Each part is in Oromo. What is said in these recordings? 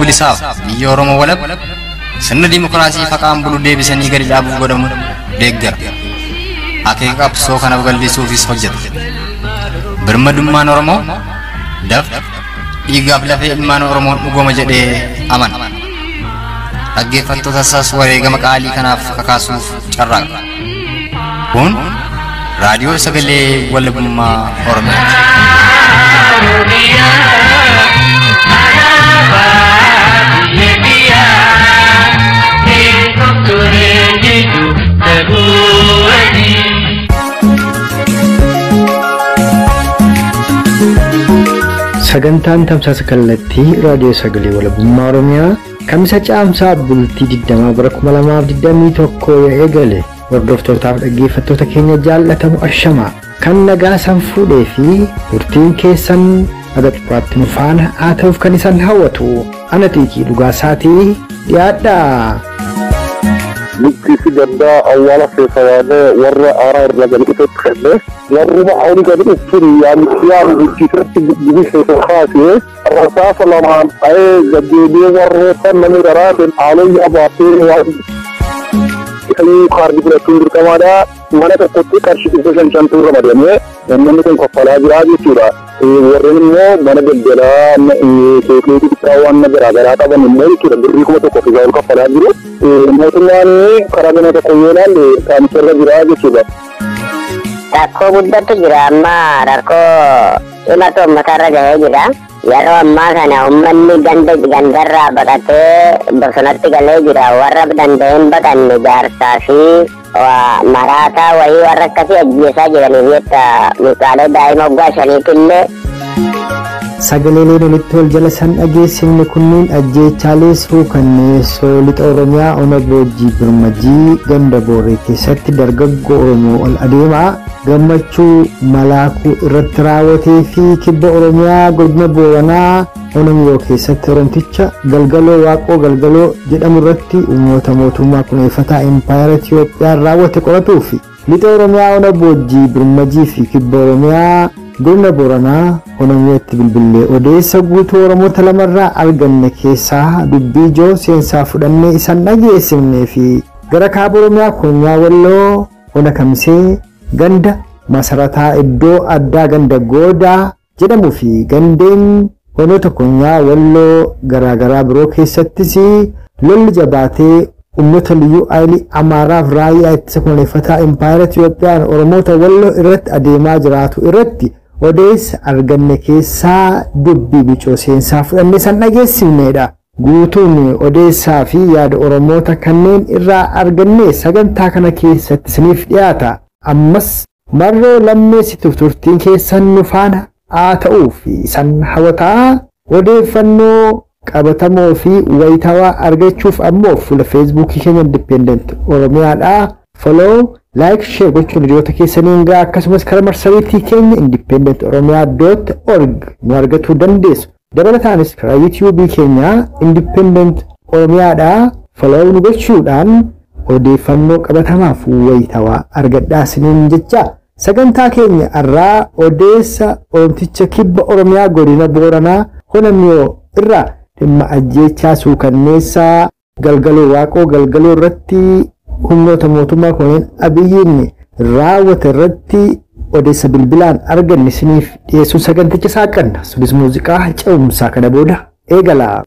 Bilisaaf biyya Oromoo walab sirna dimokiraasii faqaan bulu deebisanii gadi dhaabuuf godhamu deeggara. Akeeka qabsoo kanaaf gallisuufis hojjeta. Birmadummaan Oromoo dafqa dhiigaaf lafee ilmaan Oromoon dhugoma jedhee amana. Dhaggeeffattoota isaas wareegama qaalii kanaaf kakaasuuf carraaqa. Kun raadiyoo sagalee walabummaa Oromiyaati. Sagantaan tamsaasa kallattii raadiyoo sagalee walabummaa Oromiyaa Kamisa caamsaa bultii 20 bara 2021 eegale hordoftootaaf dhaggeeffattoota keenya jaallatamu ashamaa kan nagaa san fuudhee fi turtiin keessan haga xumuraatti nu faana haa ta'uuf kan isaan hawwatu ana xiiqii dhugaasaatii dhiyaadha. Lukkiisi gandaa awwaala keessa waamee warra aaraa irraa gadi dhufetti kenne warruma awni gadi dhufsun yaamichiyaan bulchiisatti gubisee kaasee rasaasa lamaan dha'ee gaddeebi'ee warroota namni garaatiin haaloo baatee waan isayyuu kaardii fudhachuun dirqamaadha. Mana tokkotti qarshii 500 ramadamee namni kun kaffalaa jira jechuudha. Warreen immoo mana daldalaa suuqii xixiqqaa waan garaagaraa qaban immoo jechuudha birrii 1000 fi ol kaffalaa jiru. Mootummaan karaa gama tokko yoo ilaalle saamicharra jira jechuudha. Rakkoo guddatu jira amma rakkoo cimaatu uummatarra gahee jira. Yeroo ammaa kana uummanni ganda gandarraa baqatee bosonatti galee jira. Warra danda'een baqanne jaarsaa fi maraataa wayii warra akkasii ajjeesaa jiraniif jetta mucaalee daa'ima waggaa shaniitillee. Sagaleeleen olitti wal jala san dhageessifne kunneen ajjeechaalee suukanneessoo lixa Oromiyaa Ona Boojjii Birmajii ganda Booree keessatti dargaggoo Oromoo ol adeemaa gammachuu Malaakuu irratti raawwatee fi kibba Oromiyaa godina Booranaa Ona Miyoo keessatti Oromticha Galgaloo Waaqoo Galgaloo jedhamu irratti uummata mootummaa kuneeffataa Impaayera Itiyoophiyaan raawwate qoratuu fi lixa Oromiyaa Ona Boojjii Birmajii fi kibba Oromiyaa godina Booranaa Ona Miyootti bilbilee odeessa guutuu Oromoota lamarraa arganne keessaa dubbii ijoo seensaa fudhannee isaan dhageessifnee fi gara kaaba Oromiyaa Konyaa Walloo Ona Kamisee ganda Masarataa iddoo addaa ganda Goodaa jedhamuu fi gandeen onoota Konyaa Walloo garaagaraa biroo keessattis lolli jabaatee uummata liyyuu ayilii Amaaraaf raayyaa ittisa kunuunfataa Impaayera Itiyoophiyaan Oromoota Walloo irratti adeemaa jiraatu irratti odeessa arganne keessaa dubbii bicoo seensaa fudhannee san dhageessifnedha. Guutuun odeessaa fi yaada Oromoota kanneen irraa arganne sagantaa kana keessatti isiniif dhiyaata. Ammas marroo lammeessituuf turtiin keessan nu faana haa ta'uu fi san hawwataa odeeffannoo qabatamoo fi wayitaawaa argachuuf ammoo fuula feesbuukii keenya Independent Oromiyaadhaa follow like share gochuun hiriyoota keessaniin gahaa akkasumas karaa marsariitii keenya independentoromia.org nu argachuu dandeessu. Dabalataanis karaa yuutuubii keenya Independent Oromiyaadhaa follow nu gochuudhaan odeeffannoo qabatamaaf wayitaawaa argadhaa isiniin jecha. Sagantaa keenya irraa odeessa Oromticha kibba Oromiyaa godina Booranaa Ona Miyoo irraa dhimma ajjeechaa suukanneessaa Galgaloo Waaqoo Galgaloo irratti humnoota mootummaa kunneen Abiyyiin raawwate irratti odeessa bilbilaan arganne isiniif dhiyeessuun saganticha saaqanna. Sunis muuziqaa ce'umsaa kana booda eegala.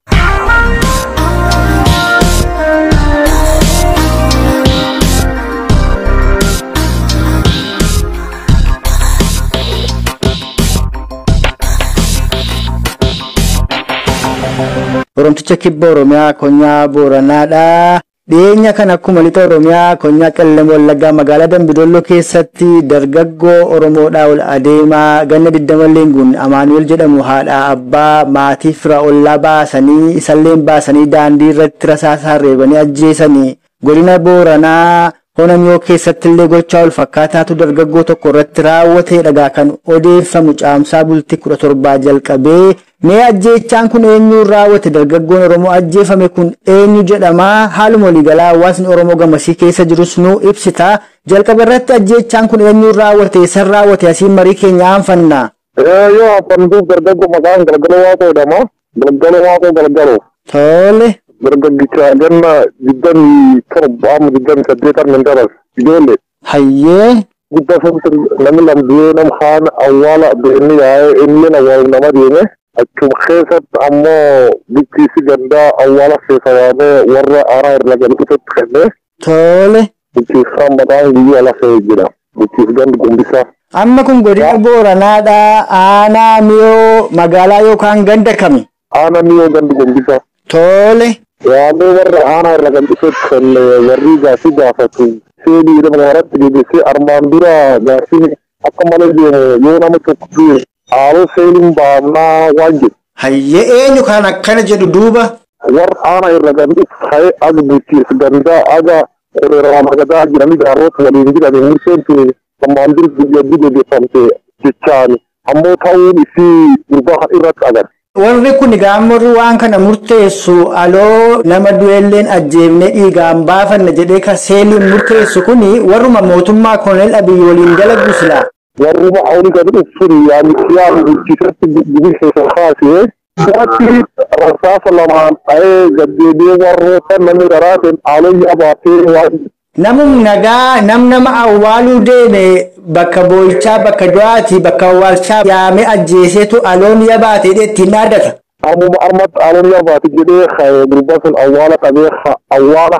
Oromticha kibba Oromiyaa Konyaa Booranaadha. Dhiyeenya kana akkuma lixa Oromiyaa Konyaa Qellem Wallaggaa magaalaa Dambidolloo keessatti dargaggoo Oromoodhaa ol adeemaa ganna 20 leenguun Amaanu'el jedhamu haadha abbaa maatii fira ollaa baasanii isalleen baasanii daandii irratti rasaasaan reebanii ajjeesanii godina Booranaa Ona Miyoo keessatti illee gochaa wal fakkaataatu dargaggoo tokko irratti raawwatee dhagaa kan odeeffamu caamsaa bultii 17 jalqabee mee ajjeechaan kun eenyuun raawwate dargaggoon Oromoo ajjeefame kun eenyu jedhama haaluma waliigalaa hawaasni Oromoo gamasii keessa jirus nu ibsita jalqaba irratti ajjeechaan kun eenyuun raawwate san raawwate asiin marii keenya aanfanna. Yoo hafan duub dargaggoo maqaan Galgaloo Waaqoo jedhama. Galgaloo Waaqoo Galgaloo. Tole. Dargaggicha ganna 27 amma 28 nan dabas ijoollee. Hayyee. Guddaa sanatti namni lamdiyee nam kaan awwaala deemni yaa'ee inni awwaala nama deeme. Achuma keessatti ammoo bulchiisi gandaa awwaala keessa waamee warra aanaa irra galchitetti kenne. Tole. Bulchiisaan maqaan guyyuu ala ka'ee jira. Bulchiis gandi gumbisaa. Amma kun godina Booranaadha. Aanaa miyoo magaalaa yookaan ganda kami? Aanaa miyoo gandi gumbisaa. Tole. Waamee warra aanaa irra galchitetti kenne warri gaafii gaafatu. Seelii nama maratti deebisee armaan dura gaafiin akka malee deemu yoo nama tokko du'e haaloo seeliin baafnaa waan jedhu. Hayyee eenyu kan akkana jedhu duuba? Warra aanaa irra gadhiis ka'ee aga bulchiis gandaa aga qoreeraa magadaa jiranii jaarrota waliin jiranii murteen tuni ammaan dura guyyaa deebifamte jechaan ammoo ta'uun isii gurbaa kan irratti agarra. Warri kun gaamorri waan kana murteessu aloo nama du'elleen ajjeefnee dhiigaan baafanna jedhee kan seeliin murteessu kun warruma mootummaa Koloneel Abiyyi waliin dalagu silaa. Warruma olii gadi dhufsun yaamichi bulchiisatti gubii keessa kaasee duratti rasaasa lamaan dha'ee gaddeebi'ee warroota namni raraateen haaloo yabaatee waan. Namum nagaa nam nama awwaaluu deeme bakka boo'ichaa bakka du'aati bakka awwaalchaa yaamee ajjeeseetu aloon yabaate jedhee ittiin dhaadata. Ammuma armatti aloon yabaate jedhee gurbaa sun awwaala qabee awwaala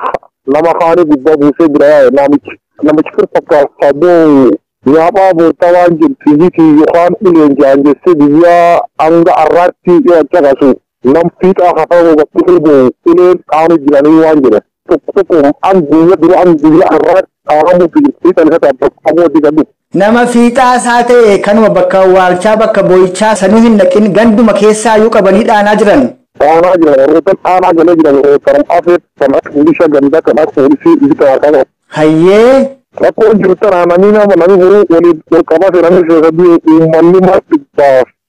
nama kaanii gubbaa buusee bira yaa'e namichi. Namichi kun fakkaata boo nyaaphaa boottaa waan jirtu fiizitii yookaan uleen jaanjessee biyyaa hanga arraatti yoo caqasu nam fiixaa hafaa bakka boo uleen qaanu jiranii waan jedhan. Tokko tokko an guyyaa dura an guyyaa arraatti qaamuu fi fiixaan isa tabbaqamuu digadhu. Nama fiixaa isaa ta'e kanuma bakka awwaalchaa bakka boo'ichaa sanuu hin naqin ganduma keessaayyuu qabanii dhaanaa jiran. Dhaanaa jiran warroota dhaanaa galee jiran warroota afeet kan akka poolisii gandaa kan akka poolisii bitaa qaba. Hayyee. Rakkoon jiru tana namni nama namni boruu waliin wal qabate namni seera uummanni maal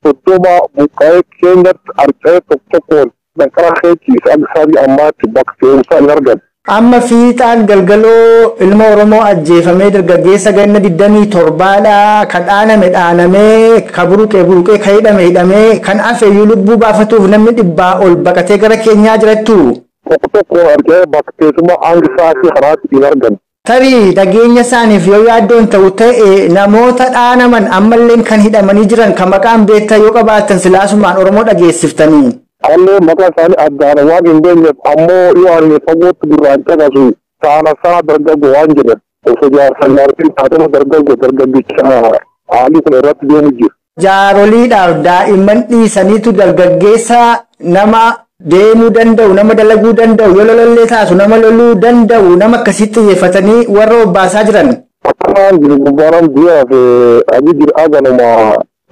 130 buqqa'ee keenyatti harca'ee tokko tokkoon danqara keechiis akka saabii ammaatti bakka fe'umsaa hin argan. Amma fiixaan galgaloo ilma Oromoo ajjeefamee dargaggeessa ganna 27dha. Kan dhaaname dhaanamee, ka buruqee buruqee, ka hidhame hidhamee, kan hafeeyyuu lubbuu baafatuuf namni 100 ol baqatee gara keenyaa jirattu. Tokko tokko harca'ee bakka teessuma hanga sa'aatii kanaatti hin argan. Tarii dhageenya isaaniif yoo yaaddoon ta'u ta'e namoota dhaanaman ammallee kan hidhamanii jiran kan maqaan beektaa yoo qabaatan silaasumaan Oromoo dhageessiftanii. Allee maqaa isaanii addaan waan hin beekneef ammoo yoo ani fagootti gurraan caqasu saana sana dargaggoo waan jedhan osoo jaarsa jaartiin taatuma dargaggoo dargaggicha haalli kun irratti deemu jiru. Jaaroliidhaaf daa'imman dhiisaniitu dargaggeessa nama deemuu danda'u, nama dalaguu danda'u, yoo lolallee taasu nama loluu danda'u, nama akkasitti xiyyeeffatanii warra obbaasaa jiran. Akkanaan jiru gurbaanaan biyyaaf adii jira aganuma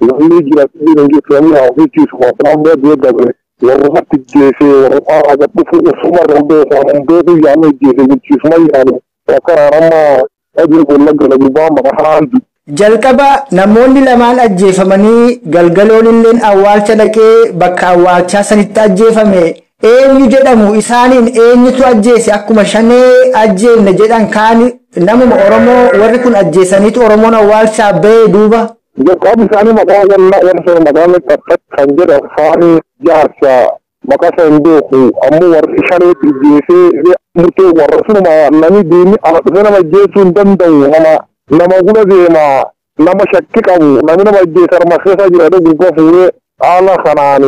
namni jira hin jiru namni hawwisiisu waan biyya dabre warrumatti jeesee warra aga dhufu osuma irra beeku waan beeku yaame jeesee bulchiisuma yaame akkanaan amma adii golla gala gurbaan maqaa Jalqaba namoonni lamaan ajjeefamanii galgaloon illeen awwaalcha dhaqee bakka awwaalchaa sanitti ajjeefame eenyu jedhamu isaaniin eenyutu ajjeese akkuma shanee ajjeefne jedhan kaan namuma Oromoo warri kun ajjeesaniitu Oromoon awwaalchaa ba'ee duuba. Jalqaba isaanii maqaa wallaa warra sana maqaan xaxxat kan jedhan faanii jaarsa maqaa isa hin beeku ammoo warri shaneetti ajjeesee murtee warra sunuma namni deemee ala dhufee nama ajjeesuu hin danda'u nama. Nama gula deema nama shakki qabu namni nama ajjeese harma keessa jira gurbaa fuudhee haala kanaan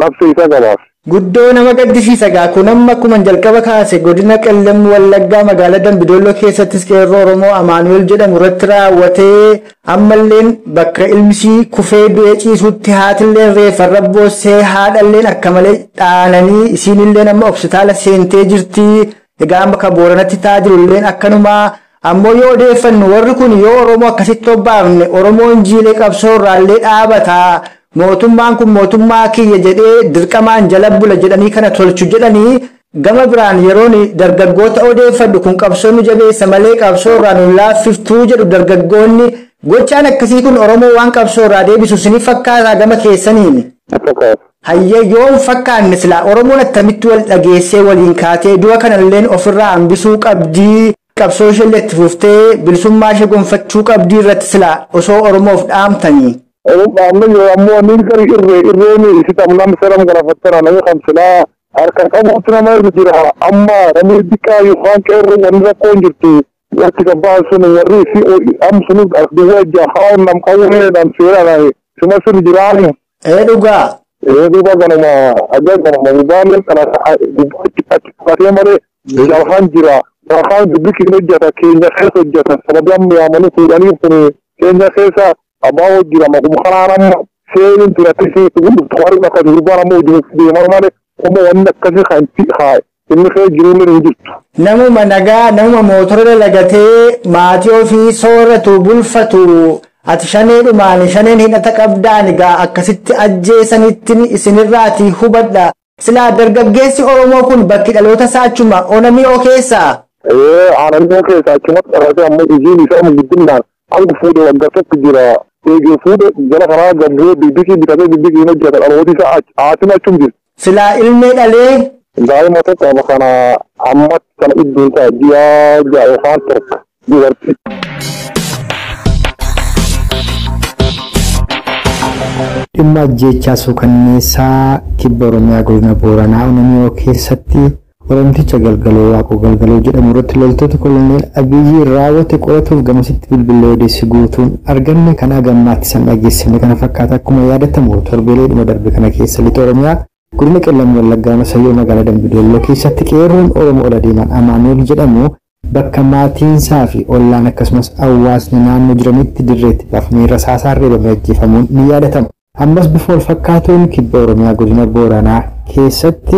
labsa isa gabaas. Guddoo nama gaddisiisa gaa kun amma akkuma jalqaba kaase godina Qellem Wallaggaa magaalaa Dambidolloo keessattis qeerroo Oromoo Amaanu'el jedhamu irratti raawwatee ammalleen bakka ilmisii kufee du'ee ciisutti haatilleen reeffa boossee haadhalleen akka malee dhaananii isiinilleen amma hospitaala seentee jirti. Egaa amma kan Booranatti ta'aa jirulleen akkanuma. Ammoo yoo odeeffannu warri kun yoo Oromoo akkasitti obbaafne Oromoon jiilee qabsoo irraallee dhaabata mootummaan kun mootummaa kiyya jedhee dirqamaan jala bula jedhanii kana tolchu jedhanii gama biraan yeroon dargaggoota odeeffadhu kun qabsoo nu jabeessa malee qabsoo irraa nu laaffiftuu jedhu dargaggoonni gochaan akkasii kun Oromoo waan qabsoo irraa deebisu isinii fakkaataa gama keessaniin. Hayyee yoo hin fakkaanne silaa Oromoon attamitti wal dhageessee waliin kaatee du'a kanalleen ofirraa hambisuu qabdii. Qabsoo ishee itti fuftee bilisummaa ishee gonfachuu qabdii irratti silaa osoo Oromoof dhaamtanii. Dhaamne yoo ammoo inni gari irree irreen isi tamnam seram garafattara namni kan silaa Harka qabuutti nama jira. Amma namni xiqqaa yookaan qeerroo wanni rakkoo hin jirtu. Watti gabbaan sun warri fi am sun as duwwaa ija haa nam qawwee nam seera suma sun jiraani. Ee dhugaa. Ee duuba ganuma ajaa ganuma gubbaan kana gubbaatti achi qabatee malee jalhaan jira. Jalhaan dubbi keenya hojjeta keenya keessa hojjeta sababii amma yaamanii fuudhanii kun keenya keessa abbaa jira makuma kanaan amma seenin turatti seetu guddu warri akka gurbaan amma hojii deemaa malee kuma wanni akkasii kan haa inni kee jiruun hin jirtu. Namuma nagaa namuma mootora dalagatee maatii ofii sooratu bulfatu ati shaneedhumaan shaneen hidhata qabdaan egaa akkasitti ajjeesanitti isinirraatii hubadha. Silaa dargaggeessi Oromoo kun bakki dhaloota isaa achuma Onami'oo keessaa. Ee Onami'oo keessaa achumatti dhalatee ammoo hojiin isaa guddinaan hanga fuudhee waggaa tokko jira. Eegee fuudhee jala karaa gabbee bibbikii bitatee bibbikii hin hojjeta dhalooti isaa haatiin achum jirti. Silaa ilmee dhalee. Daa'ima tokko kana ammatti kana iddoon isaa ji'a 6 yookaan 7 dubartii. Dhimma ajjeechaa suukanneessaa kibba Oromiyaa godina Booranaa Onami'oo keessatti Oromticha Galgaloo Waaqoo Galgaloo jedhamu irratti loltoota koloneel Abiyyi raawwate qoratuuf gamasitti bilbilee odeessi guutuun arganne kan hagammaatti san dhageessifne kana fakkaata. Akkuma yaadatamu torbeelee dhuma darbe kana keessa lixa Oromiyaa godina Qellam Wallaggaa Masayyoo magaalaa Dambidolloo keessatti qeerroon Oromoo ola deeman Amaanuel jedhamu bakka maatiinsaa fi ollaan akkasumas hawaasni naannoo jiranitti dirreetti baafamee rasaasaan reebamee ajjeefamuun ni yaadatama. Ammas bifa wal fakkaatuun kibba Oromiyaa godina Booranaa keessatti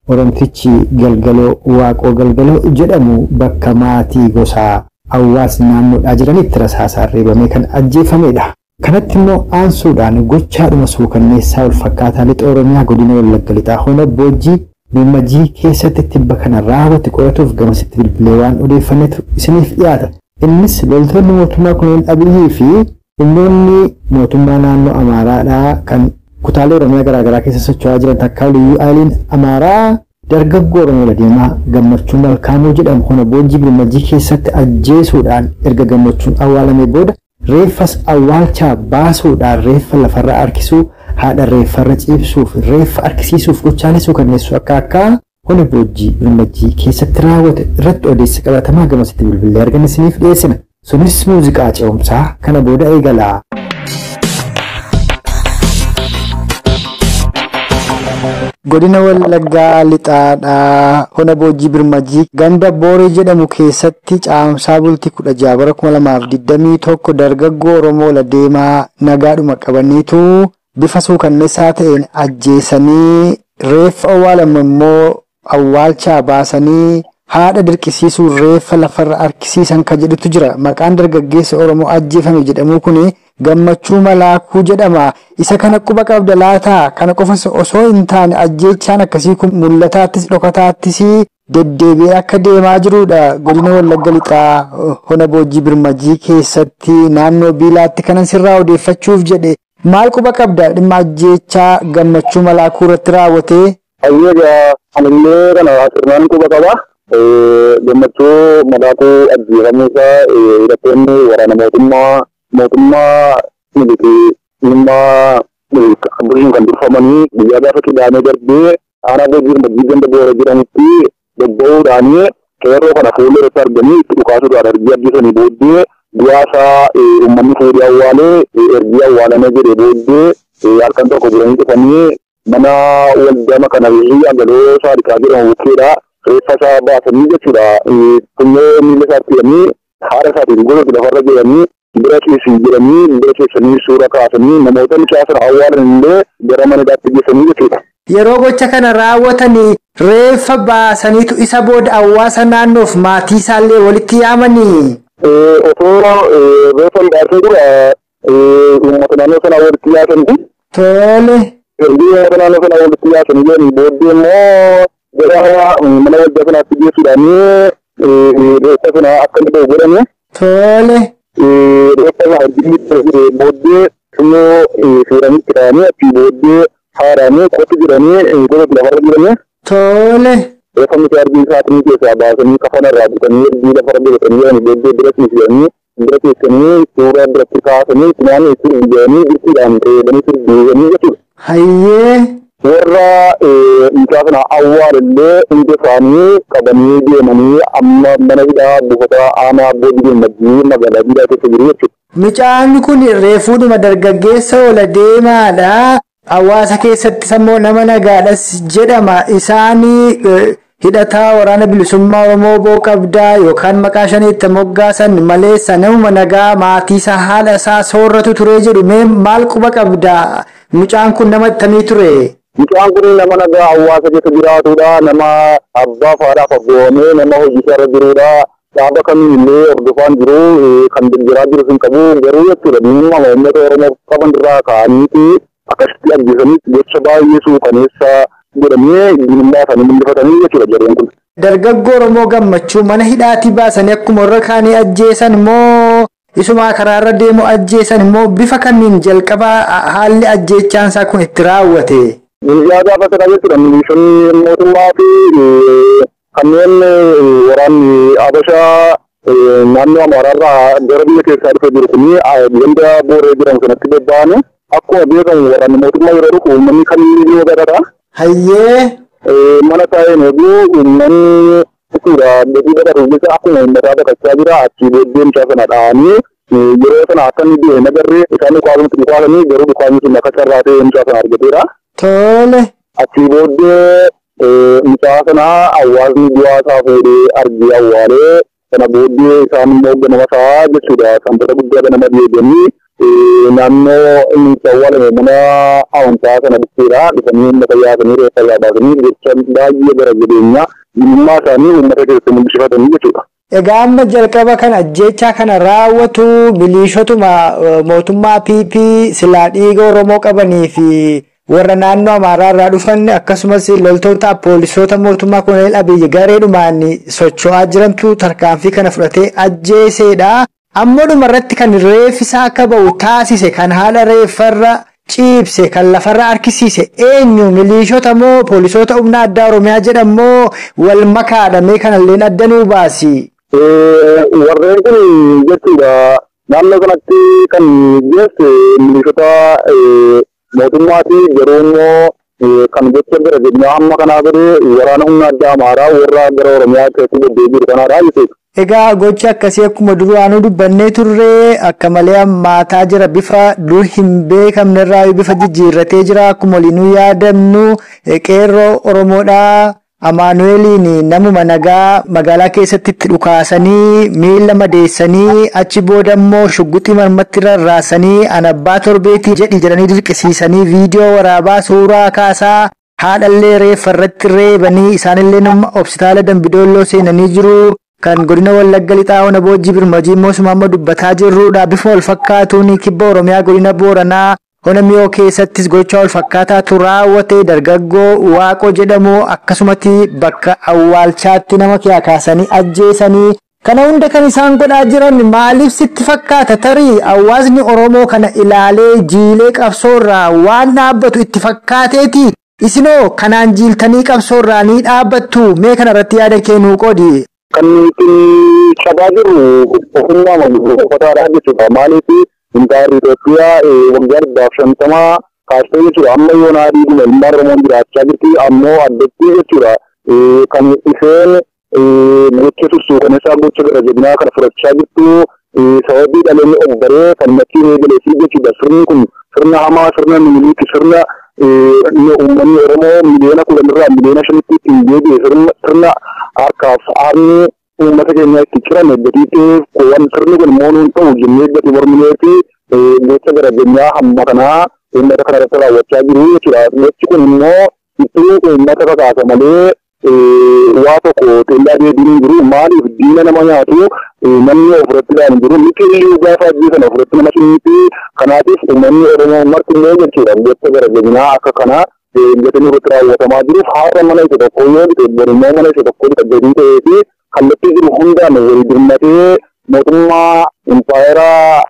Oromtichi Galgaloo Waaqoo Galgaloo jedhamu bakka maatii gosaa hawaasni naannoodhaa jiranitti rasaasaan reebamee kan ajjeefamedha. Kanatti immoo aansuudhaan gochaadhuma suukanneessaa wal fakkaataa lixa Oromiyaa godina Wallagga Lixaa Hona Boojjii Birmajii keessatti tibba kana raawwate qoratuuf gamasitti bilbilee waan odeeffannetu isiniif dhiyaata. Innis loltoonni mootummaa koloneel Abiyyi fi humnoonni mootummaa naannoo Amaaraadhaa kan kutaalee Oromiyaa garaagaraa keessa socho'aa jiran takkaa liyyuu aaliin Amaaraa dargaggoo Oromoo Ladeemaa Gammachuu Malkaamuu jedhamu Hona Boojjii Birmajii keessatti ajjeesuudhaan erga Gammachuun awwaalamee booda reeffas awwaalchaa baasuudhaan reeffa lafarra harkisuu haadha reeffarra ciibsuuf reeffa harkisiisuuf gochaalee suukanneessuu akka akka Hona Boojjii Birmajii keessatti raawwate irratti odeessa qabatamaa gamasitti bilbilee arganne isiniif dhiyeessina. Sunis muuziqaa ce'umsaa kana booda eegala. Godina Wallaggaa Lixaadhaa Hona Boojjii Birmajii ganda Booree jedhamu keessatti caamsaa bultii 16 bara 2021 dargaggoo Oromoo Ladeemaa nagaadhuma qabaniitu bifa suukanneessaa ta'een ajjeesanii reeffa awwaalamu immoo awwaalchaa baasanii haadha dirqisiisuun reeffa lafarra harkisiisan kan jedhutu jira. Maqaan dargaggeessa Oromoo ajjeefame jedhamu kun Gammachuu Malaakuu jedhama. Isa kana quba qabda laataa? Kana qofas osoo hin taane ajjeechaan akkasii kun mul'ataattis dhokataattis deddeebi'ee akka deemaa jirudha. Godina Wallagga Lixaa Hona Boojjii Birmajii keessatti naannoo Biilaatti kanan sirraa odeeffachuuf jedhe. Maal quba qabda dhimma ajjeechaa Gammachuu Malaakuu irratti raawwate? Ayyeegaa anillee kana sirnaan quba qaba. Gammachuu Malaakuu ajjeefamuu isaa hidhattoonni waraana mootummaa miti dhimma bulchiin kan durfamanii guyyaa gaafa qidaamee darbee aanaa Boojjii Birmajii ganda Boora jedhamutti bobba'uudhaanii qeerroo kana fuullee irratti arganii itti dhukaasuudhaan ergii ajjeesanii booddee du'aa isaa uummanni fuudhee awwaalee ergii awwaalamee jedhee booddee halkan tokko bulanii dhufanii mana waldama kana biyyi agaloo saadiqaa jedhamu bukkeedha. Reeffa isaa baasanii jechuudha. Funyoo miila isaatti hidhanii haadha isaatiin gosa lafarra jedhanii bira keessi jedhanii bira keessanii suura kaasanii namoota mucaa sana awwaalan illee gara mana hidhaatti geessanii jechuudha. Yeroo gocha kana raawwatanii reeffa baasaniitu isa booda hawaasa naannoof maatii isaallee walitti yaamanii. Osoo reeffa hin baasee dura uummata naannoo sanaa walitti yaasanii. Tole. Ergi uummata naannoo sanaa walitti yaasanii jedhanii booddee immoo gara mana waldaa sanaatti geessuudhaanii reeffa sana akka inni ba'u godhanii. Tole. Reeffa sana ergi booddee funyoo seeranii itti kaa'anii achii booddee haadhaanii qotti jedhanii gosa lafarra jiranii. Tole. Reeffa mucaa ergi isaatiin keessaa baasanii kafana irraa bitanii ergi lafarra godhatanii jiranii booddee bira ciisanii bira keessanii suuraa biratti kaasanii naannoo itti jedhanii dirqiidhaan reebanii sirbiisanii jechuudha. Hayyee. Warra mucaa sana awwaalillee hundi isaanii qabanii deemanii amma mana hidhaa buufata aanaa Boojii Birmajjii magaalaa Jiidhaa keessa jiru jechuudha. Mucaan kun reefuudhuma dargaggeessa ola deemaadha. Hawaasa keessattis ammoo nama nagaadhas jedhama. Isaan hidhataa waraana bilisummaa Oromoo boo qabdaa yookaan maqaa shaniitti moggaasan malee namuma nagaa maatii isaa haadha isaa soorratu ture jedhu mee maal quba qabdaa? Mucaan kun nama akkamii ture? Mucaan kun nama nagaa hawaasa keessa jiraatudha. Nama abbaa faadhaaf abboomee nama hojii isaarra jirudha. Dhaaba kamiin illee hordofaan jiru kan deeggaraa jiru sun qabu garuu jechuudha. Dhimma uummata Oromoo qaban irraa ka'aniiti akkasitti ajjeesanii gocha baay'ee suukaneessa godhamee diinummaa isaanii mul'ifatanii jechuudha jarreen kun. Dargaggoo Oromoo Gammachuu mana hidhaatii baasanii akkuma warra kaanii ajjeesan moo isumaa karaarra deemu ajjeesan moo bifa kamiin jalqabaa haalli ajjeechaan isaa kun itti raawwate? Guyyaa gaafa sana jechuudha milishoonni mootummaa fi kanneen waraanni Habashaa naannoo Amaaraarraa gara biyya keessaa dhufe jiru kuni ganda Booree jedhamu sanatti bobba'anii akkuma beekamu waraanni mootummaa yeroo dhufu uummanni kamiyyuu badata. Hayyee. Mana taa'een eeguu uummanni jechuudha gatii badatuuf jecha akkuma uummataa baqachaa jira achii booddee mucaa sana dha'anii yeroo sana akka inni du'e nagarree isaan dhukaasumatti dhukaasanii garuu dhukaasni sun akka carraa ta'e mucaa sana argateera. Tole. Achii booddee mucaa sana hawaasni du'aa isaa fuudhee argee awwaalee sana booddee isaan immoo ganama isaa jechuudha sanbata guddaa ganama deebi'anii naannoo inni itti awwaalame mana amantaa sana dhufeera dhufanii uummata yaasanii reeffa irraa baasanii jecha baay'ee gara jabeenyaa diinummaa isaanii uummata keessatti mul'ifatanii jechuudha. Egaa amma jalqaba kana ajjeechaa kana raawwatu miliishotuma mootummaa PP silaa dhiiga Oromoo qabanii fi warra naannoo Amaaraa irraa dhufan akkasumas loltoota poolisoota mootummaa Koloneel Abiyyi gareedhumaan socho'aa jirantu tarkaanfii kana fudhatee ajjeesedha. Ammoo dhumarratti kan reeffisaa akka ba'u taasise kan haala reeffarra ciibse kan lafarra harkisiise eenyu miliishota moo poolisoota humna addaa Oromiyaa jedhamoo wal makaadha mee kanalleen adda nuu baasi? Warreen kun jechuudha naannoo kanatti kan geesse miliishota mootummaati garuu immoo kan gocha gara jabinaa hamma kanaa godhe waraana humna addaa Amaaraa warra gara Oromiyaa keessatti bobba'ee jiru kanaadha jechuudha. Egaa gochi akkasii akkuma duraanuu dubbannee turre akka malee hammaataa jira bifa dur hin beekamne irraa bifa jijjiirratee jira akkuma waliinuu yaadamnu qeerroo Oromoodhaa Amaanu'eeliin namuma nagaa magaalaa keessatti itti dhukaasanii miila madeessanii achi booda immoo shugguxii mormatti rarraasanii an abbaa torbeetii jedhi jedhanii dirqisiisanii viidiyoo waraabaa suuraa kaasaa haadhallee reeffa irratti reebanii isaanillee nama hospitaala Dambidolloo seenanii jiru. Kan godina Wallagga Lixaa Ona Boojii Birmajii immoo suma amma dubbataa jirrudha. Bifa wal fakkaatuun kibba Oromiyaa godina Booranaa Ona Miyoo keessattis gocha wal fakkaataatu raawwate dargaggoo Waaqoo jedhamu akkasumatti bakka awwaalchaatti nama kaasanii ajjeesanii. Kana hunda kan isaan godhaa jiran maaliif sitti fakkaata? Tarii hawaasni Oromoo kana ilaalee jiilee qabsoorraa waan dhaabbatu itti fakkaateeti. Isinoo kanaan jiiltanii qabsoorraa ni dhaabbattu. Mee kanarratti yaada kennuu qoodi? Kan nuti cabaa jirru ogummaa maguuggataadha jechuudha. Maaliif intaarri Itoophiyaa waggaa 150 kaastee jechuudha. Amma yoonaa dhiiguma ilmaan Oromoon jiraachaa jirti. Ammoo addatti jechuudha. Kan isheen gocha sussuukaneessaa gocha gara jabinaa kana fudhachaa jirtu sababii dhaloonni of baree kan makiin eegaleefi jechuudha. Sirni kun sirna hamaa, sirna Miniliiki, sirna uummanni Oromoo 10 miliyoona irraa 5 miliyoonatti ittiin deebi'e sirna harkaaf aarni uummata keenya itti cirame gatii ta'eef waan sirni kun immoo nuun ta'u jennee gati morminee fi gocha gara jabinaa hamma kanaa uummata kana irratti raawwachaa jiru jechuudha. Gochi kun immoo ittuu uummata kakaasa malee waa tokko teellaa deebiin hin jiru. Maaliif diina nama nyaatu namni ofirratti ilaalu hin jiru. Miti iyyuu gaafa ajjeesan ofirratti nama ciniiti. Kanaatiif uummanni Oromoo marti illee jechuudha gocha gara jabinaa akka kanaa gatanii irratti raawwatamaa jiruuf haadha mana isa tokko yoo bite borummoo mana isa tokko bita gatii ta'ee fi kallattii jiru hundaan wal dirmatee mootummaa impaayeraa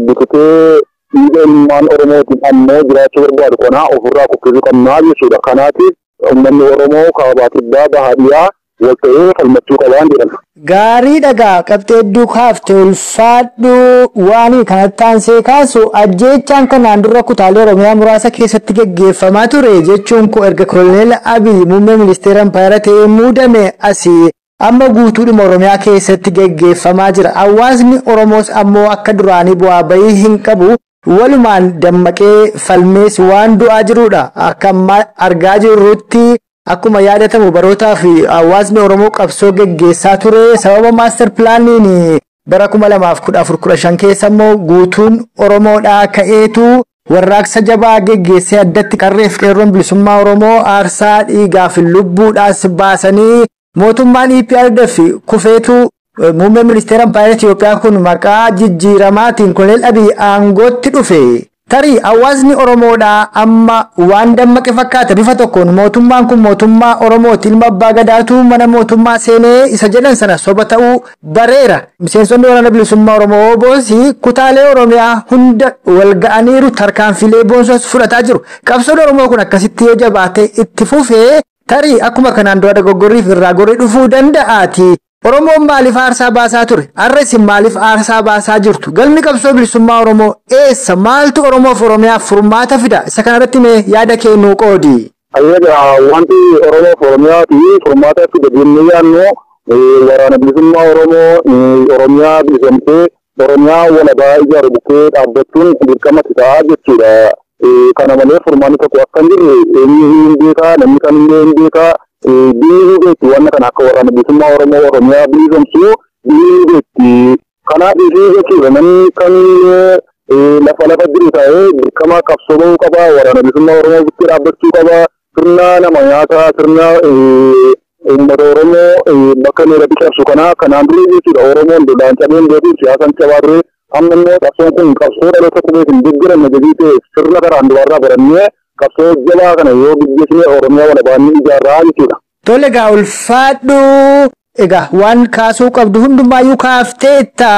bututee dhiiga ilmaan Oromootiin ammoo jiraachuu barbaadu kanaa ofirraa kuffisuu qabnaa jechuudha. Kanaatiif uummanni Oromoo kaabaa kibbaa bahaa dhiyaa wal ta'ee falmachuu qabaan jedhan. Gaarii dhagaa qabxee hedduu kaaftee ulfaadhu. Waan kanatti aansee kaasu, ajjeechaan kanaan dura kutaalee Oromiyaa muraasa keessatti geggeeffamaa ture jechuun koo erga Koloneel Abiy muummee ministeera Impaayera ta'ee muudame asii amma guutuudhuma Oromiyaa keessatti geggeeffamaa jira. Hawaasni Oromoos ammoo akka duraanii bu'aa bayii hin qabu. Walumaan dammaqee falmees waan du'aa jirudha. Akka amma argaa jirrutti, akkuma yaadatamu, barootaa fi hawaasni Oromoo qabsoo geggeessaa ture. Sababa master planiin bara 2014-15 keessa immoo guutuun Oromoodhaa ka'eetu warraaqsa jabaa geggeessee, addatti qarreef qeerroon bilisummaa Oromoo aarsaa dhiigaa fi lubbuudhaas baasanii mootummaan EPRDF kufeetu muummee ministeera Impaayera Itoophiyaa kun maqaa jijjiiramaatiin Koloneel Abiy aangootti dhufe. Tarii hawaasni Oromoodhaa amma waan dammaqe fakkaata. Bifa tokkoon mootummaan kun mootummaa Oromooti, ilma abbaa gadaatu mana mootummaa seenee isa jedhan sana soba ta'uu bareera. Miseensonni waraana bilisummaa Oromoo OBOs kutaalee Oromiyaa hunda wal ga'aniiru, tarkaanfilee boonsos fudhataa jiru. Qabsoon Oromoo kun akkasitti yoo jabaate itti fufee, tarii akkuma kanaan dura dogoggorriif irraa gorri dhufuu danda'aati. Oromoon maaliif aarsaa baasaa ture? Har'a isin maaliif aarsaa baasaa jirtu? Galmi qabsoo bilisummaa Oromoo eessa? Maaltu Oromoof Oromiyaaf furmaata fida? Isa kanarratti mee yaada kee nuu qoodi. Ayyaga, wanti Oromoof Oromiyaati furmaata fida jennee yaadnu waraana bilisummaa Oromoo Oromiyaa bilisomtee Oromiyaa walabaa ijaaru bukkee dhaabbachuun dirqama ta'a jechuudha. Kana malee furmaanni tokko akka hin jirre eenyu hin beekaa, namni kamillee hin beekaa, biyyi hin beekti. Wanna kana akka waraana bilisummaa Oromoo Oromiyaa bilisomsu biyyi hin beekti. Kanaaf ishee jechuudha, namni kamillee lafa jiru ta'ee dirqama qabsoo bahuu qaba, waraana bilisummaa Oromoo bukkee dhaabbachuu qaba, sirna nama nyaataa, sirna uummata Oromoo bakka meeqatti cabsu kana. Kanaan dura jechuudha Oromoon lolaan cabeen beeku, siyaasaan cabaa ture. Amma immoo qabsoon kun qabsoo dhaloota qubeetiin deeggaramne jedhii ta'e, sirna karaan duraarraa barannee qabsoo jabaa kana yoo gaggeessine Oromiyaa walabaanii ijaarraa jechuudha. Tole egaa, ulfaadhu. Egaa waan kaasuu qabdu hundumaayyuu kaafteetta.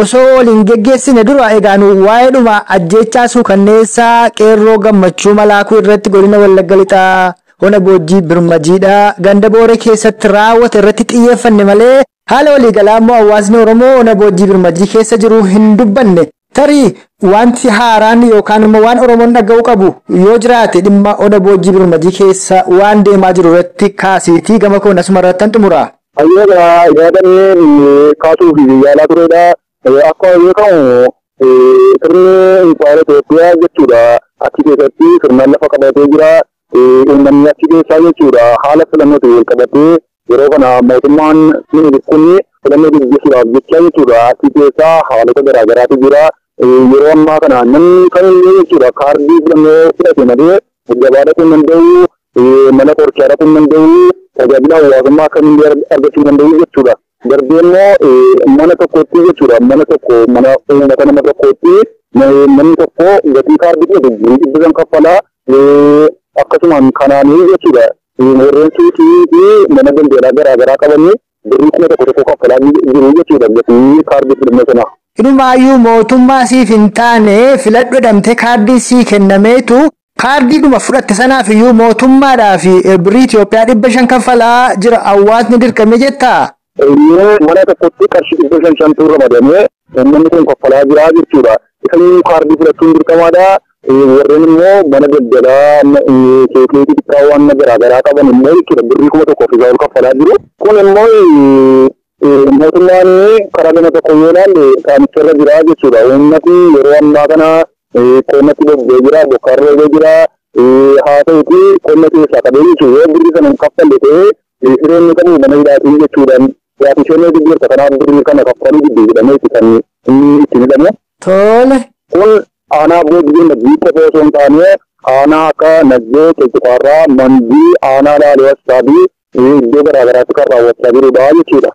Osoo waliin geggeessine dura, egaa nu waa'eedhuma ajjeechaa suukanneessaa qeerroo Gammachuu Malaakuu irratti godina Wallagga Lixaa Ona Boojjii Birmajiidha ganda Booree keessatti raawwate irratti xiyyeeffanne malee haala waliigalaa immoo hawaasni Oromoo Ona Boojjii Birmajii keessa jiru hin dubbanne. Tarii wanti haaraan yookaan immoo waan Oromoon dhaga'uu qabu yoo jiraate, dhimma Ona Boojjii Birmajii keessa waan deemaa jiru irratti kaasiitii gama koon asuma irratti xumura. Ayyaga, yaadannee kaasuuf yaalaa turedha. Akkuma beekamu sirni impaayera Itoophiyaa jechuudha. Achi keessatti sirnaan lafa qabatee jira. Uummanni achi keessaa jechuudha haala filannootiin wal qabatee yeroo kana mootummaan kun filannoo gaggeessuudhaaf jecha jechuudha achi keessaa haalota garaagaraatu jira. Yeroo ammaa kana namni kamillee jechuudha kaardii filannoo fudhate malee gabaa dhaquu hin danda'u, mana qorichaa dhaquu hin danda'u, tajaajila hawaasummaa kamillee argachuu hin danda'u jechuudha. Darbee immoo mana tokkotti jechuudha, mana tokko, mana uummata nama tokkotti namni tokko gatii kaardii fudhate 500 kaffalaa. Akkasumaan kanaanii jechuudha warreen suuqii fi mana daldalaa garaagaraa qabanii birrii 1000 tokko kaffalaa jiru jechuudha gatii kaardii filannoo sanaa. Inumaayyuu mootummaa siif hin taane filadhu jedhamtee kaardii sii kennameetu, kaardiidhuma fudhatte sanaaf iyyuu mootummaadhaa fi birrii Itoophiyaa 500 kaffalaa jira hawaasni dirqamee jettaa? Mana tokkotti qarshii dhibba shan shantu ramadamee uummanni kun kaffalaa jira jechuudha. Isa kaardii fudhachuun dirqamaadha. Warreen immoo mana daldalaa keekee xixiqqaa waan garaagaraa qaban immoo jechuudha birrii 1000 fi ol kaffalaa jiru. Kun immoo mootummaan karaa gama tokko yoo ilaalle qaamicha irra jira jechuudha. Uummati yeroo ammaa kana qonnatti bobba'ee jira, bokkaan roobee jira. Haa ta'uti qonna keessaa qabee jechuudha yoo birrii sana hin kaffalle ta'ee hireen inni qabu mana hidhaatiin jechuudha. Yaati isheen jirta, kanaaf birrii kana kaffaluu didde jedhamee kan inni ittiin hidhamu. Tole. Kun aanaa Boojjii Majjii qofa osoo hin taane aanaa akka Najjoo, Qilxuqaarraa, Mandii, aanaa Laaloo Assaabii iddoo garaagaraatti kan raawwachaa jirudha jechuudha.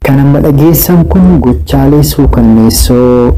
Kan amma dhageessan kun gochaalee suukanneessoo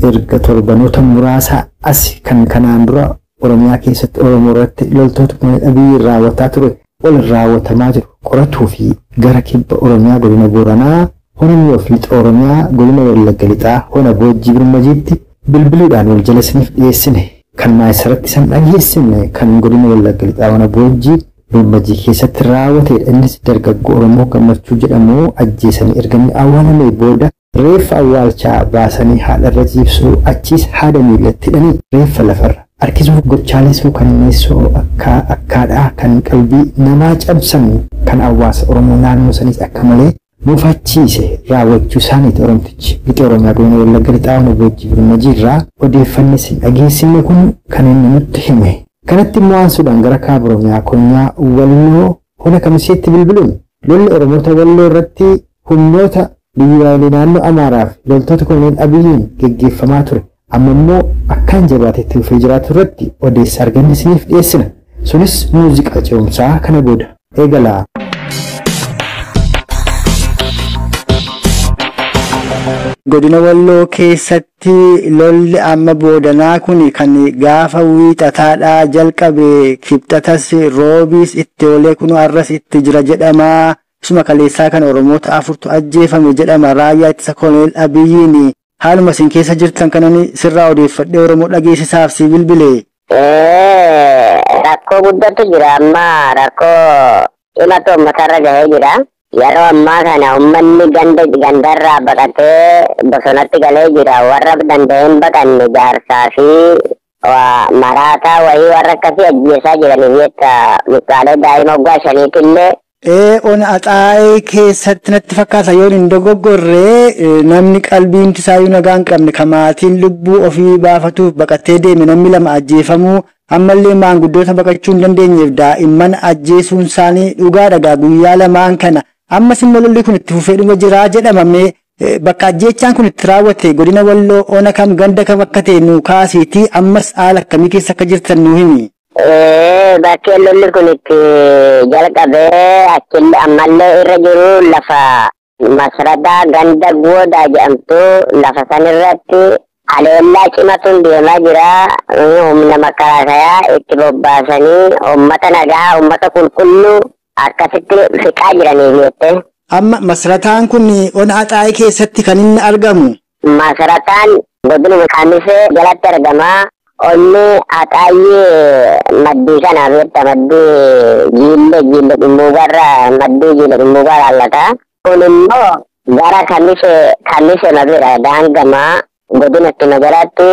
erga torbanoota muraasa as kan kanaan dura Oromiyaa keessatti Oromoo irratti loltoota Abiy raawwataa ture ol raawwatamaa jiru qoratuu fi gara kibba Oromiyaa godina Booranaa Ona fi lixa Oromiyaa godina Wallagga Lixaa Ona Boojjii Birmajiitti bilbiluudhaan wal jala isiniif dhiyeessine. Kan maayisarratti san dhageessifne kan godina Wallagga Lixaa Ona Boojjii Birmajii keessatti raawwatedha. Innis dargaggoo Oromoo Gammachuu jedhamu ajjeesanii erga inni awwaalamee booda reeffa awwaalchaa baasanii haadharra ciibsuu, achiis haada miillatti hidhanii reeffa lafarra harkisuuf gochaalee suukanneessoo akka akkaadhaa kan qalbii namaa cabsan kan hawaasa Oromoo naannoo saniis akka malee mufachiise raawwachuu isaaniiti. Oromtichi lixa Oromiyaa godina Wallagga Lixaa Ona Boojjii Birmajii irraa odeeffanne sin dhageessifne kun kan inni nutti hime. Kanatti immoo aansuudhaan gara kaaba Oromiyaa konyaa Walloo Ona Kamiseetti bilbiluun lolli Oromoota Walloo irratti humnoota biyyaalee naannoo Amaaraa fi loltoota Koloneel Abiyyiin geggeeffamaa ture amma immoo akkaan jabaatetti dhufee jiraatu irratti odeessa arganne isiniif dhiyeessina. Sunis muuziqaa ce'umsaa kana booda eegalaa. Godina Walloo keessatti lolli amma boodanaa kun kan gaafa wiixataadhaa jalqabe, kibxatas roobiis itti oolee kun har'as itti jira jedhama. Isuma kaleessaa kan Oromoota 4tu ajjeefame jedhama raayyaa ittisa Koloneel Abiyyiin. Haaluma isin keessa jirtan kanan sirraa odeeffadhee Oromoo dhageessisaaf si bilbile. Rakkoo guddatu jira amma, rakkoo cimatu uummatarra gahee jira. Yeroo ammaa kana uummanni ganda gandarraa baqatee bosonatti galee jira. Warra danda'een baqanne jaarsaa fi maraataa wayii warra akkasii ajjeesaa jiranii jecha mucaalee daa'ima waggaa 5tiillee. Ona Axaayee keessatti natti fakkaata yoon hin dogoggorree, namni qalbiin isaayyuu nagaa hin qabne kan maatiin lubbuu ofii baafatuuf baqatee deeme namni 2 ajjeefamuu, ammallee maanguddoota baqachuu hin dandeenyeef daa'imman ajjeesuun isaanii dhugaadha guyyaa lamaan kana. Ammas immoo lolli kun itti fufee dhuma jira jedhamame. Bakka ajjeechaan kun itti raawwate godina Walloo ona kam ganda kam akka ta'e nu kaasiitii ammas haala akkamii keessa akka jirtan nu himi. Bakkeen lolli kun itti jalqabee achillee ammallee irra jiru lafa Masradaa ganda Goodaa jedhamtu, lafa sanirratti haleellaa cimatuun deemaa jira. Humna makalaasayaa itti bobbaasanii uummata nagaa, uummata qulqulluu akkasitti fixaa jiranii jette. Amma Masrataan kun ona Axaayee keessatti kan inni argamu? Masrataan godina Kamisee jalatti argama. Onni Axaayee maddii kana beekta, maddii jiille dhummuugarra, maddii jiille dhummuugaa laallata. Kun immoo gara Kamisee mabira daangamaa godina itti magalaatti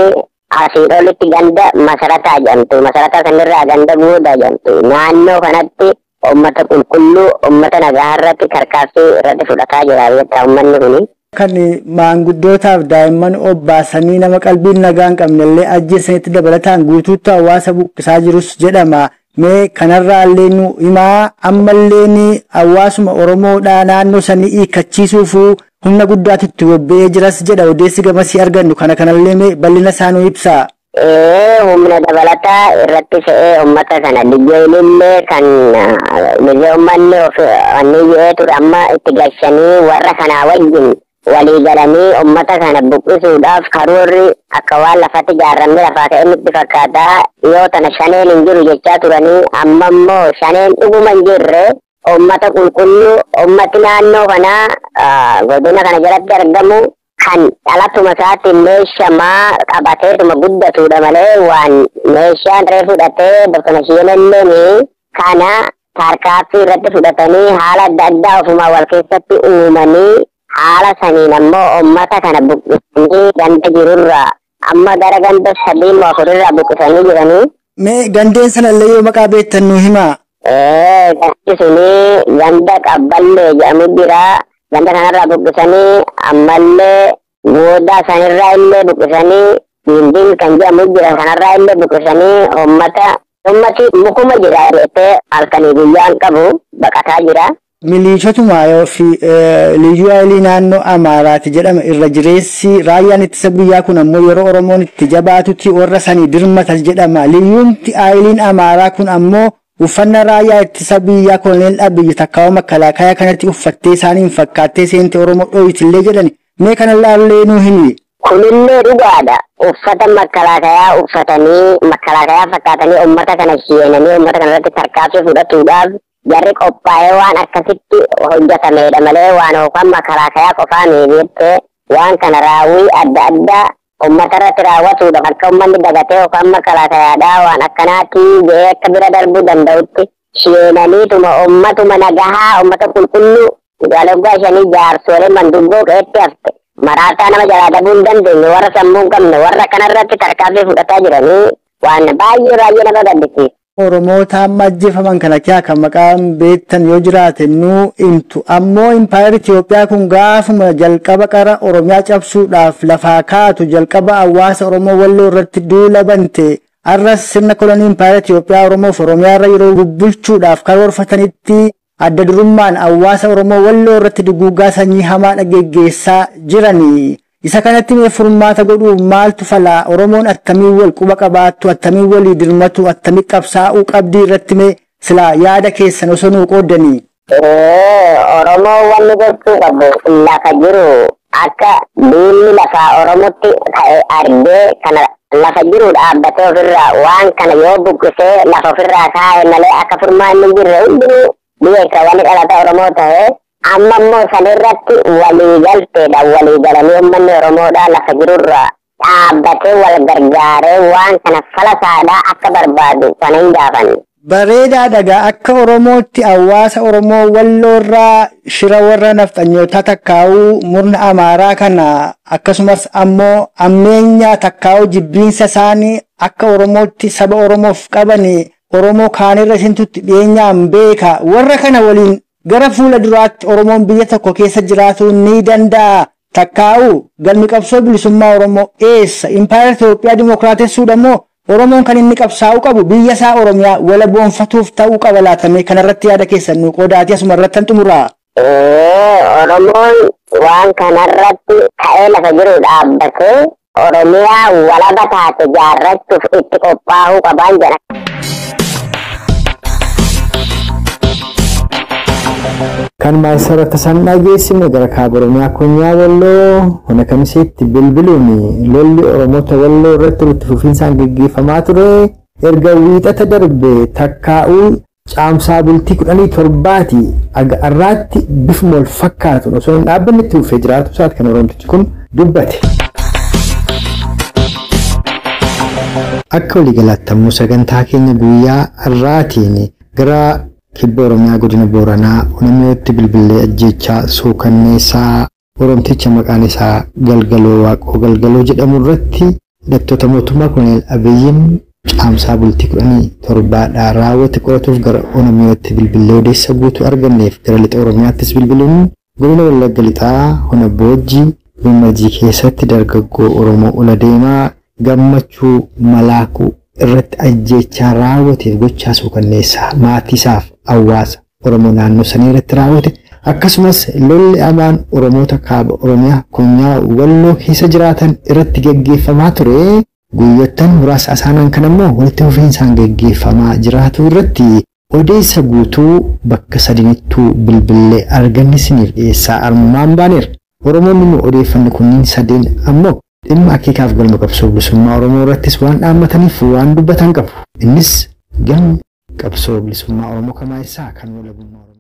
asii olitti ganda Masrataa jedhamtu. Masrataa sanirraa ganda Goodaa jedhamtu. Naannoo kanatti uummata qulqulluu, uummata nagaa irratti tarkaanfii irratti fudhataa jira beekta uummanni kuni. Kan maanguddootaaf daa'imman obbaasanii nama qalbiin nagaa hin qabnellee ajjeesanitti dabalataan guutuutti hawaasa buqqisaa jirus jedhama. Mee kanarraa illee nu himaa, ammallee hawaasuma Oromoodhaa naannoo sanii hiikkachiisuuf humna guddaatu itti bobba'ee jiras jedha odeessi gamasii argannu. Kana kanallee mee bal'ina isaa nu ibsaa. Humna dabalataa irratti fe'ee uummata kana liyyee kan liyyee uummanni of wanni jedhee ture amma itti galchanii warra kanaa wajjin walii galanii uummata kana buqqisuudhaaf karoorri akka waan lafatti ijaaramee lafaa ka'e nutti fakkaata. Yoo tana shaneen hin jiru jechaa turanii amma immoo shaneen dhuguma hin jirre uummata qulqulluu uummati naannoo kanaa godina kana jalatti argamu kan dhalatuma isaatti meeshamaa qabateetuma guddatudha malee waan meeshaan ree fudhatee bosona shiinellee kana tarkaaffii irratti fudhatanii haala adda addaa ofumaa wal keessatti uumanii haala saniin ammoo uummata kana buqqisanii ganda jirurraa amma gara ganda 3 moo 4 irraa buqqisanii jiranii. Mee gandeen sanallee yoo maqaa beektan nu himaa? Gandi suni ganda Qabballee jedhamu jira. Ganda kanarraa buqqisanii ammallee Goodaa sanirraa illee buqqisanii Dindiin kan jedhamu jira kanarraa illee buqqisanii uummati mukuma jira jettee halkanii guyyaan qabu baqataa jira. Miliishotuma fi liyyuu haayilii naannoo Amaaraati jedhama irra jireessi raayyaan ittisa biyyaa kun ammoo yeroo Oromoon itti jabaatutti warra sanii dirmata jedhama. Liyyuun haayiliin Amaaraa kun ammoo uffannaa raayyaa ittisa biyyaa Koloneel Abiyyi takkaawwa makalaakaa kanatti uffattee isaaniin fakkaattee seente Oromoo dhooyitillee jedhani. Mee kanallee nu himi. Kunillee dhugaadha. Uffata makalaakaa uffatanii makalaakaa fakkaatanii uummata kana sheenanii uummata kana irratti tarkaanfii fudhatuudhaaf jarri qophaa'ee waan akkasitti hojjetamedha malee waan yookaan makalaakaa qofaan jettee waan kana raawwii adda addaa Uummata irratti raawwatuudha. Akka uummanni dagatee yookaan makalaakayaadhaa waan akkanaatti gahee akka bira darbuu danda'utti sheenaniituma uummatuma nagahaa uummata qulqulluu jaaloggaa shanii jaarsolee manduggoo qeetti hafte maraataa nama jalaa dabuu hin dandeenye warra sammuu hin qabne warra kanarratti tarkaanfii fudhataa jiranii waan baay'ee baay'ee nama gaddisiisa. Oromoota amma ajjeefaman kana kiyaa kan maqaan beektan yoo jiraate nuu himtu. Ammoo impaayerri Itoophiyaa kun gaafuma jalqaba qara Oromiyaa cabsuudhaaf lafaa kaatu jalqaba hawaasa Oromoo Walloo irratti duula bante. Arras sirna kolonii impaayera Itoophiyaa Oromoof Oromiyaa irra yeroo bulchuudhaaf karoorfatanitti adda durummaan hawaasa Oromoo Walloo irratti duguuggaa sanyii hamaa geggeessaa jirani. Isa kanatti mee furmaata godhuu maaltu falaa? Oromoon attamiin wal quba qabaattu, attamiin walii dirmatu, attamiin qabsaa'uu qabdii irratti mee silaa yaada keessan osoo nuu qooddanii? Oromoon wanni gochuu qabu lafa jiru akka diinni lafaa Oromootti ka'e argee kana lafa jiru dhaabbatee ofirraa waan kana yoo buqqisee lafa ofirraa kaa'e malee akka furmaanni hin jirre hundinuu biyya wanni dhalata Oromoo ta'ee amma immoo sanirratti walii galteedha walii galanii uummanni Oromoodhaa lafa jirurraa dhaabbatee wal gargaaree waan kana falasaadhaa akka barbaadu kana hin gaafanne. Bareedaa dhagaa akka Oromootti hawaasa Oromoo Walloorraa shira warra nafxanyootaa takkaa'uu murna Amaaraa kana akkasumas ammoo ammeenya takkaa'uu jibbiinsa isaanii akka Oromootti saba Oromoof qaban Oromoo kaanirra isintutti dhiyeenyaan beeka. Warra kana waliin gara fuula duraatti Oromoon biyya tokko keessa jiraatu ni danda'a. Takkaa'uu galmi qabsoo bilisummaa Oromoo eessa? Impaayera Itoophiyaa dimookiraatessuudha moo Oromoon kan inni qabsaa'uu qabu biyya isaa Oromiyaa wala boonfatuuf ta'uu qaba laatamee kanarratti yaada keessan nuu qoodaati asuma irratti xumuraa. Oromoon waan kanarratti ka'ee lafa jiru dhaabbatee Oromiyaa walaba taate jaarrachuuf itti qophaa'uu qabaan jedha. Kan maayisarratti isaan dhageessifne gara kaaba Oromiyaa Konyaa Walloo hona kamiseetti bilbiluun lolli Oromoota Walloo irratti walitti fufiinsaan geggeeffamaa ture. Erga wiixata darbe takkaa'uu caamsaa bultii 17 aga har'aatti bifuma wal fakkaatuun osoo hin dhaabbanne itti fufee jiraatu isaati kan Oromtichi kun dubbate. Akka waliigalaatti ammoo sagantaa keenya guyyaa har'aatiin gara kibba Oromiyaa godina Booranaa Onamiyootti bilbilee ajjeechaa suukanneessaa Oromticha maqaan isaa Galgaloo Waaqoo Galgaloo jedhamu irratti hidhattoota mootummaa Koloneel Abiyyiin caamsaa bultii 17 raawwate qoratuuf gara Onamiyootti bilbilee odeessa guutuu arganneef gara lixa Oromiyaattis bilbiluun godina Wallagga Lixaa Hona Boojjii Birmajii keessatti dargaggoo Oromoo ola deemaa Gammachuu Malaakuu irratti ajjeechaa raawwateef gochaa suukanneessaa maatii isaaf hawaasa Oromoo naannoo sanii irratti raawwate akkasumas lolli hamaan Oromoota kaaba Oromiyaa Konyaa Walloo keessa jiraatan irratti geggeeffamaa ture guyyoottan muraasa asaanaan kan ammoo walitti fufiinsaan geggeeffamaa jiraatu irratti odeessa guutuu bakka sadinittuu bilbilee arganne isiniif dhiyeessaa armaan baaneera. Oromoonni nu odeeffanne kunniin sadeen ammoo dhimma akeekaaf galma qabsoo bilisummaa Oromoo irrattis waan dhaammataniif waan dubbatan qabu. Innis galmi qabsoo bilisummaa Oromoo kamaa isaa kan walabummaa Oromoo.